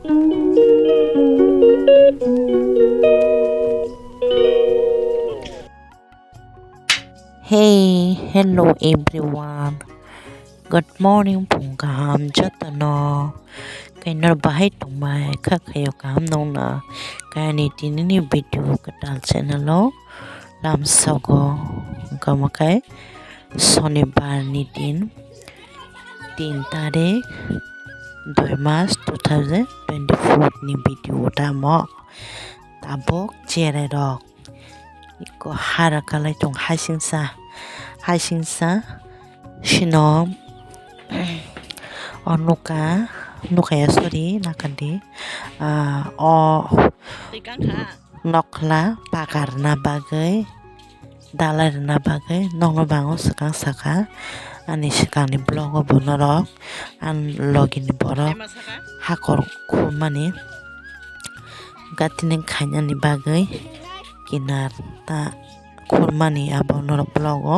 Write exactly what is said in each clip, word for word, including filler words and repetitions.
Hey, hello everyone. Good morning, phung kaham jotono. Kainor bahai tongmai kha khayo kaham nongna. Kaini tinini video kwtal channel o lamsogo. Wngkha omo khe Sonibar ni din, tin tarik, dui mas, two thousand twenty-four ni video tamo. Tabuk cherai rok. Iko hara kalai tong haisingsa, haisingsa sino o nuka, nuka ya, sorry, nakandi, ah, o nokla pakarna bagwi, dalai rwna bagwi nokno bango swkang saka ani swkangni vlog o bo norok ani logi ni borok hakor khumani. Gatini khainani bagwi kinar ta khurmani abo norok vlog o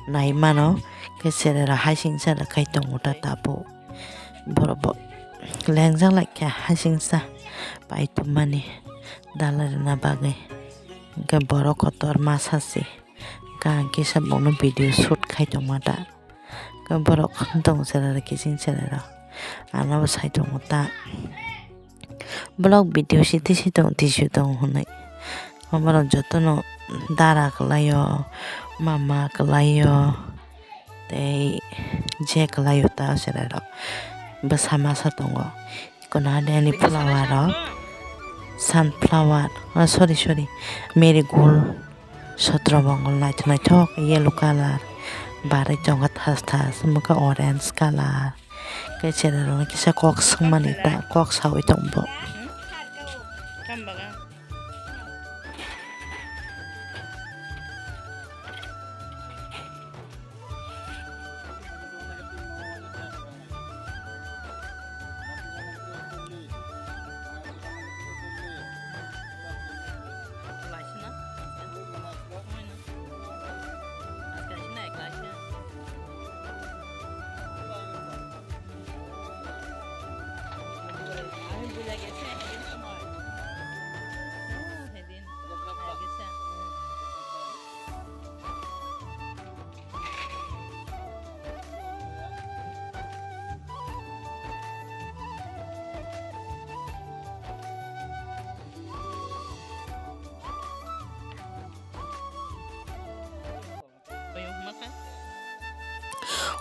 nai mano. Khe cherai rok haisingsa rok khai tongo ta tabuk. Borok bo lengjak lai khe haisingsa pai tongmani dalai rwna bagwi. Hwnkhe borok kotor masa se kaham kisa bokno video shoot khai tongma ta. Khe borok tong cherai rok kiching cherai rok ano bo sai tongo ta. Vlog video si tisi tong tisi tong hwnwi. Oborok jotono dara kwlaio, mama kwlaio, tei je kwlaio ta cherai rok. Bwsa masa tongo. Kono hade ani flower rok, sunflower, oh, sorry, sorry, marigold, sotro bongol naithok naithok yellow colour, barwi tongo thas thas, omo khe orange colour. Khe cherai rok kisa kok swngmani ta, kok saui tong bo.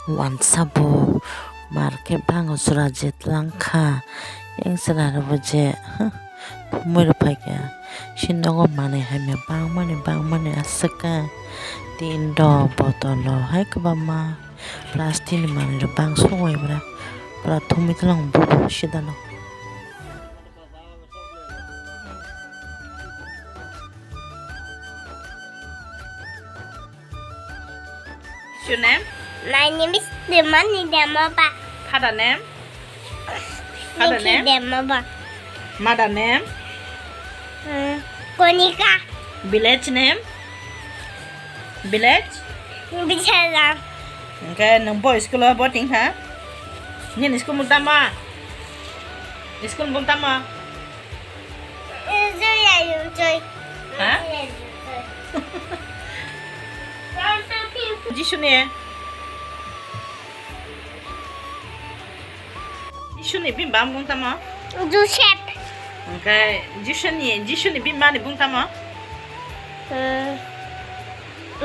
Wansa bo mar khe bango chwra jet lang kha. Yang chwra rwbo je thumui rw phai kha. Sini nogo manwi hamya bangmani bangmani aswk kha. Tin rok botol rok hai kwbangma plastic ni manwi rok bangso bai bwra pura thumui tonglang bubo sida no. Your name? My name is Demani Demaba. Father name? Father Nikki name? Demaba. Mother name? Hmm, Konika. Village name? Village? Bichara. Hwnkhe nwng bo school o boarding ha? Nini school mung tamo? School mung tamo? Joya Yungchoi. Ha? Jisuni. Jisuni bimba mung tamo? Joseph. Hwnkhe Jisuni, Jisuni bimani bung tamo? Hmm.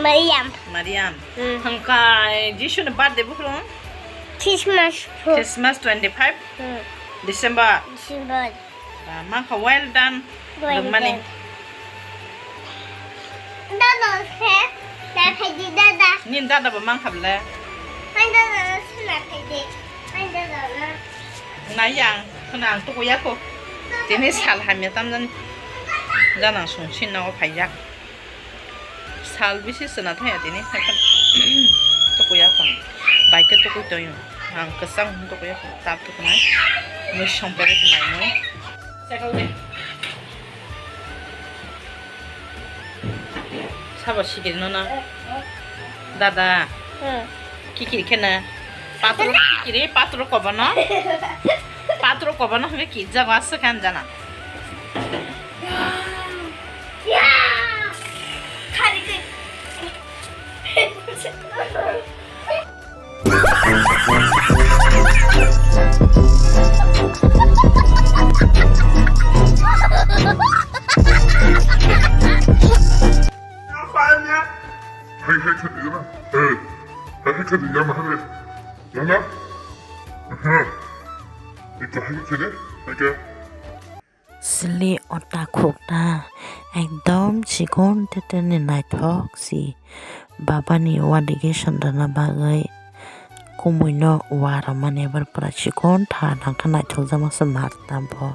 Mariam. Mariam. Hmm. Hwnkhe Jisuni birthday buphuru? Christmas. Christmas twenty-five Hmm. December. December. Ah, mankha well done. Well done. Rwmani. Dada se, na phaidi dada. Nini dada bo mankha bwle. Hai dada se na phaidi. Hai dada na. Nai yang, khna ang tukuya kho. Tini sal hamya tamjani. Janang sung sin nogo phaijak. Sal bisi chwna thangya tini, haikhe tukuya kho. Bai khe tukui tongyo. Ang kwchang hwn tukuya kho, tab tukunai. Mui sompere khe mai mui. Sabo sikiri no na. Dada. Hmm. Kikiri khe na. Patro kikiri, patro kobo no. Pat Trok kobo no hwnwi kijak aswk khan jana. Hai hai khadi jana. Eh. Hai hai khadi jana hai. Jana. Aha. Ito hai khadi. Hai ka. Sili o takhuk ta ekdom chikon tete ni naithok si. Baba ni wadigation rwna bagwi kumui no wa rwmani ebar pura chikon tha nang khe naithok jak ma se mar ta bo.